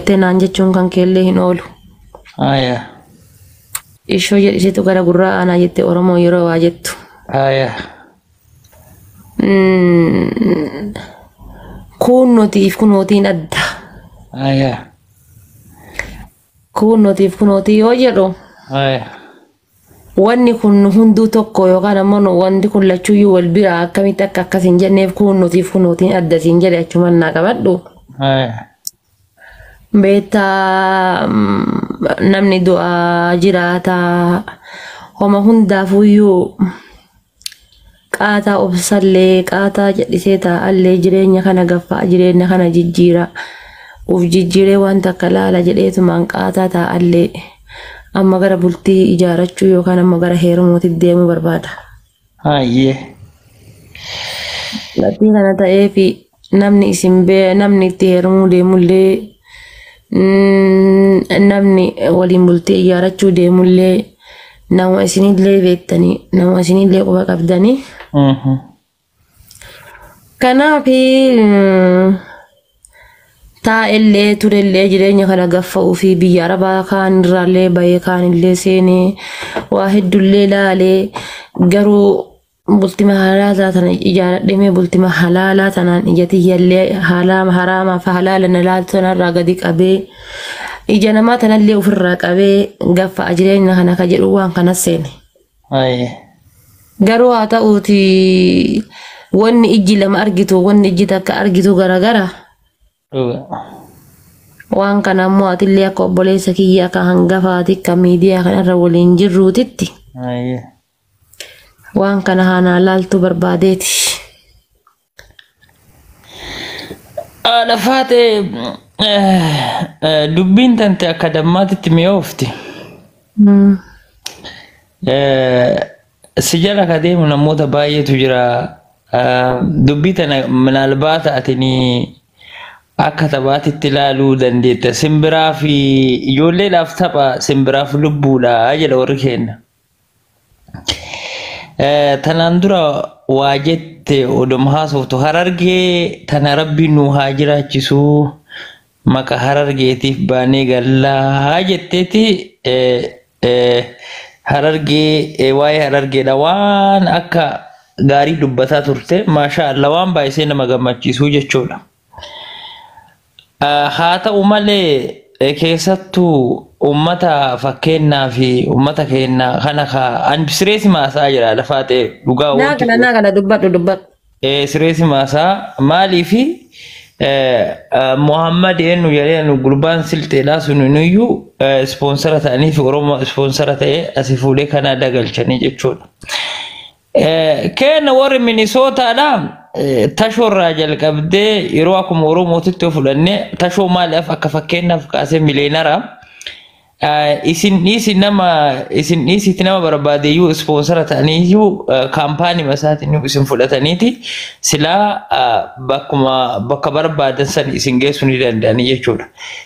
jettee naan jechuun kan keellee hin oolu. Aya. Ishoo jedhisitu gara gurraa aanaa jette Oromoo yeroo waa jettu. Aya. Kuunnotiif kunootiin adda. Aya. Kuunnotiif kunootii yoo jedhu Aya. wanni kun hunduu tokko yookaan ammoo wanti kun lachuuyyuu wal bira akkamitti akka akkas hin jenneef kuunnotiif kunootiin adda siin jedhe achumaan naa qabadhu. Aya. Beektaa namni du'aa jiraataa homa hundaafuyyuu qaataa obsallee qaataa jedhisee taa'allee jireenya kana gaffaa jireenya kana jijjiira uf jijjiiree wanta akka laala jedheetumaan qaataa taa'allee amma gara bultii ijaarachuu yookaan amma gara heerumuutti deemuu barbaada. Ayyee. Laphii kana ta'eefi namni isin bee namni itti heerumuu deemullee namni waliin bultii ijaarachuu deemullee nama isinillee beektanii nama isinillee quba qabdanii. Kanaaf taa'ellee turellee jireenya kana gaffa'uu fi biyya arabaa kaan irraallee bahee kaanillee seenee waa hedduullee laalee garuu bultima halaalaa tana ijaaradhee bultima halaalaa tanaan ija tiyyallee haraamaaf halaala na laaltu tanarraa gadi qabee ija namaa tanallee ofirraa qabee gaffa'a jireenya kana ka jedhu waan kana seene. Ayyee. Garuu haa ta'uuti wanni ijji lama argitu wanni ijji takka argitu garagara. Dhuga. Waan kana ammoo atillee akka obboleessa kiyya akka hangafaati akka miidiyaa kanarra waliin jirruutitti Ayyee. waan kana haanaa laaltuu barbaadeeti. Haadha faatee dubbiin tante akka dammaatitti mi'oofti. Si jala ka deemu namoota baay'eetu jira. Dubbii tana minaalbaata atini akka taphaatitti ilaaluu dandeetta. Simbiraa fi ijoolleedhaaf tapha simbiraaf lubbuudha jedha warri keenya. Tanaan dura waa jette odoma haasoftu Harargee tana rabbi nu haa jiraachisuu maqa Harargeetiif baanee gallaa jetteeti Harargee waa'ee Harargeedha waan akka gaarii dubbataa turte maashaa Allah waan baay'isee nama gammachiisuu jechuudha. Haa ta'u malee keessattuu uummata fakkeenyaa fi uummata keenya kana an sireesi maasaa jira lafaa ta'e dhugaa Naa kana naa kana dubbadhu dubbadhu. Sireesi maasaa maaliifi Muhammad eenyu jedhee nu gurbaan silxeedhaa sun nuyyuu ispoonsara ta'anii fi Oromoo ispoonsara ta'ee asii fuudhee Kanaadaa galchanii jechuudha. Keenya warri Minisootaadhaa tashoorraa jalqabdee yeroo akkuma Oromootitti yoo fudhanne tashoo maaliif akka fakkeenyaaf kaasee miliyeenara isin dhiisi nama isin dhiisitti nama barbaadeyyuu ispoonsara ta'aniiyyuu kaampaanii isaatiin isin fudhataniiti silaa bakkuma bakka barbaadan san isin geessuu ni danda'anii jechuudha.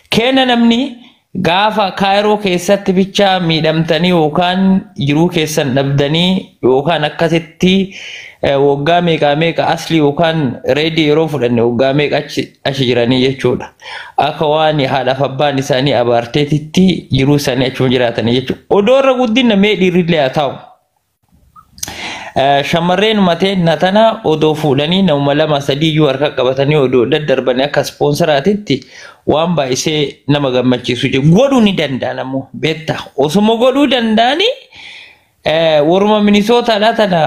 Keenya namni gaafa Kaayiroo keessatti bichaa miidhamtanii yookaan jiruu keessan dhabdanii yookaan akkasitti waggaa meeqaa meeqa asli yookaan reedii yeroo fudhanne waggaa meeqa achi jiranii jechuudha. Akka waan haadhaaf abbaan isaanii abaarteetitti jiruu isaanii achuma jiraatanii jechuudha. Odoo irra guddina mee dhiirrillee haa ta'u. Shamarreen mateen tana odoo fuudhanii nama lama sadii iyyuu harka qabatanii odoo daddarbanii akka ispoonsaraatitti waan baay'isee nama gammachiisu jiru. Godhuu ni danda'an ammoo beektaa osuma godhuu danda'anii waruma Minisootaadhaa tana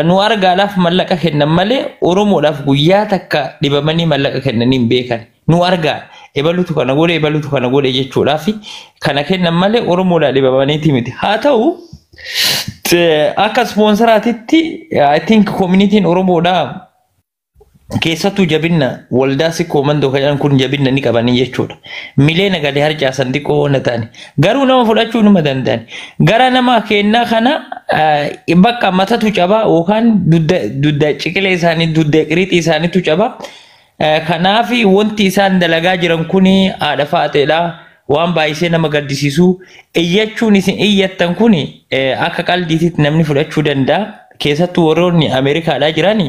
nu argaadhaaf mallaqa kennan malee Oromoodhaaf guyyaa takka dhibamanii mallaqa kennanii hin beekan. Nu argaa ebalutu kana godhe ebalutu kana godhe jechuudhaaf kana kennan malee Oromoodhaa dhibamaniiti miti. Haa ta'u akka ispoonsaraatitti I think community'n Oromoodhaa keessattuu jabinna waldaa sikkoo mandoo kan jedhan kun jabinna ni qabanii jechuudha. Mileena gadi harcaasan xiqqoo na ta'ani. Garuu nama fudhachuu numa danda'ani. Gara nama kennaa kana bakka matatu cabaa yookaan dudda ciqilee isaanii dudda qiriixii isaaniitu cabaa. Kanaaf wanti isaan dalagaa jiran kuni haadha faateedha. Waan baay'isee nama gaddisiisu iyyachuun isin iyyattan kuni akka qaldiititti namni fudhachuu danda'a. Keessattuu warroonni Ameerikaadhaa jiran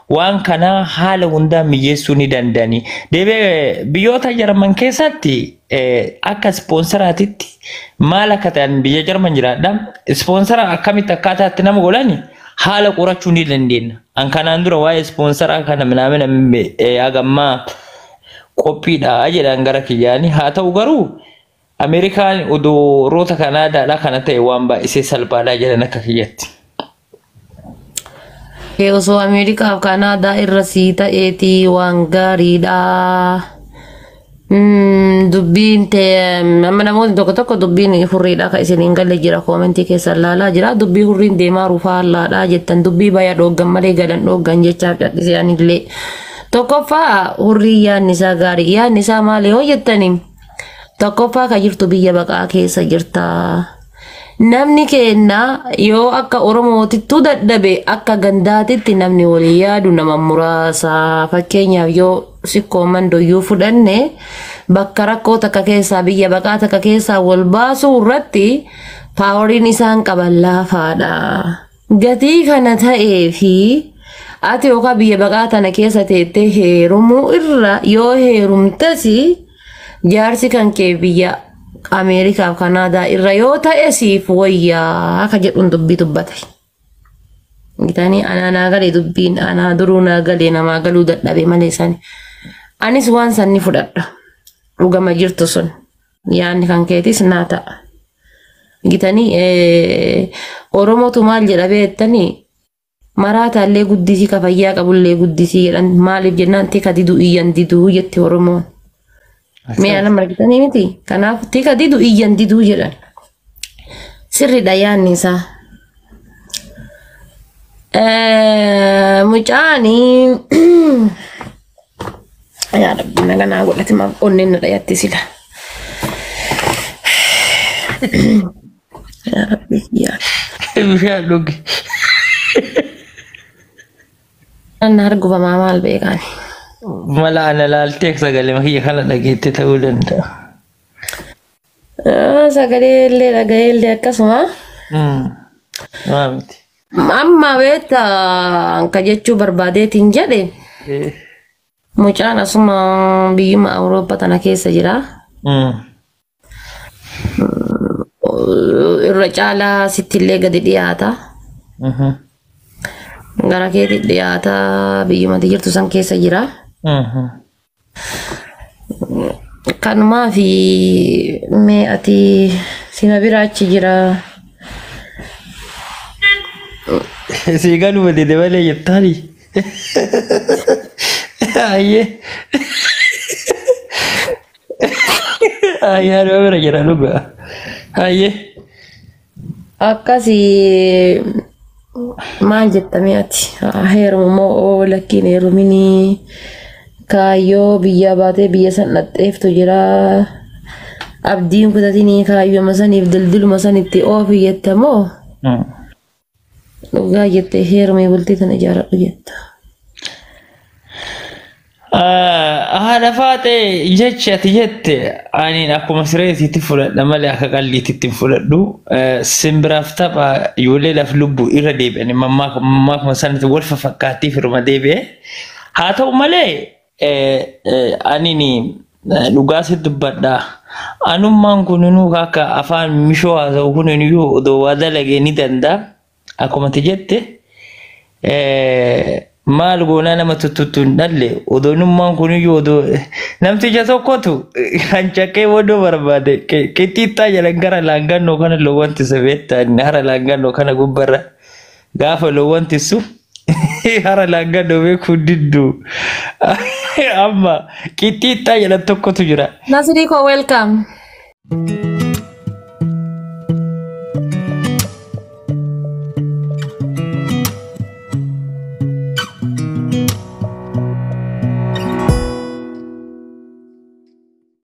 waan kana haala hundaa mijeessuu ni danda'ani. Deebi'ee biyyoota Jarman keessatti Akka ispoonsaraatitti maal akka ta'an biyya Jarman jiraadha. Ispoonsara akkamitti akkaataatti nama godhani haala qorachuu ni dandeenya. An kanaan dura waa'ee ispoonsaraa kana minaamina hagammaa qophiidha jedhan gara kiyyaani. Haa ta'u garuu Ameerikaan odoo roota Kanaadaadha kana ta'e waan baay'isee salphaadha jedhan akka kiyyatti. Osoo Ameerikaaf Kanaadaa irra sii ta'eetii waan gaariidha. Dubbiin ta'e amma namoonni tokko tokko dubbiin hurriidha kan isin hin galle jira koomentii keessa ilaalaa jira. Dubbii hurriin deemaa rufaa allaadha jettan dubbii bayaa dhooggan malee galan dhooggan jechaaf callisee anillee. Tokkoffaa hurrii yaadni isaa gaarii, yaadni isaa maali yoo jettani, tokkoffaa ka jirtu biyya baqaa keessa jirta. Namni keenna yoo akka Oromootittuu dadhabe akka gandaatitti namni walii yaadu nama muraasa. Fakkeenyaaf yoo sikkoo mandoyyuu fudhanne bakka rakkoo takka keessaa biyya baqaa takka keessaa wal baasuu irratti paawariin isaan qaban laafaadha. Gatii kana ta'ee fi ati yookaan biyya baqaa tana keessa teettee heerumuu irra yoo heerumtes jaarsi kan kee biyya Ameerikaaf Kanaadaa irra yoo ta'e siif wayyaa akka jedhuun dubbii dubbate. Gitanii anaa naa galee dubbiin anaa duruu naa galee namaa galuu dadhabe malee sani. Anis waan san ni fudhadha. Dhugama jirtu sun yaadni kan keetis naa ta'a. Gitanii Oromootu maal jedha beektanii, maraataallee guddisii ka fayyaa qabullee guddisii jedhan. Maaliif jennaan tika diduu iyyan diduu jetti Oromoon. Mee ana margitanii miti? Kanaaf tika didu iyyan diduu jedhan. Sirriidha yaadni isaa. Mucaani yaa Rabbi naganaa godhate, maaf onneen na dhayatti sila. Yaa Rabbi yaa. Bishaan dhugi. Na argufamaa maal beekaani. Mala ana laaltee sagalee kiyya kana dhageette ta'uu danda'a. Sagalee illee dhaga'ee illee akkasuma. Maa miti. Amma beektaa ka jechuu barbaadeetiin jedhe, mucaan asuma biyyuma Awurooppaa tana keessa jira. Irra caalaa sittillee gadi dhiyaata. Gara keetti dhiyaata, biyyumatti jirtu san keessa jira. Kanumaa fi mee ati sima bira achi jira. Sii galuma dide malee jettaani. Ayyee. Ayyee, anuma bira jira dhugaa. Ayyee. Akkasii maal jettamee ati heerumu moo lakkiin heeruminii, kaayyoo biyyaa baatee biyya san dhadheeftu jira. Abdiin kutatinii kaayyooma saniif dildiluma sanitti oofi jette moo dhugaa jettee heerumee bultii tana ijaaradhu jetta? Haadha faatee, jechi ati jette ani akkuma sireetitti fudhadha malee akka qalliititti hin fudhadhu. Simbiraaf tapha ijoolleedhaaf lubbuu irra deebi'anii mammaakuma sanatti wal fafakkaattii firuma deebi'e. Haa ta'u malee ani dhugaa si dubbadha. Anummaan kuninuu akka afaan mishoo haasa'u kuninuyyuu odoo waa dalagee ni danda'a. Akkuma ati jette maal goonaa nama tututtu hin dhalle odoonummaan kuniyyuu odoo namticha tokkotu hancaqqee odoo barbaade qixxiixxaa jedhan gara laangannoo kana loowwan tisa beektaa, hara laangannoo kana gubbarra gaafa loowwan tisu hara laangannoo beekuu diddu amma qixxiixxaa jedhan tokkotu jira. Nasrii koo, welcome.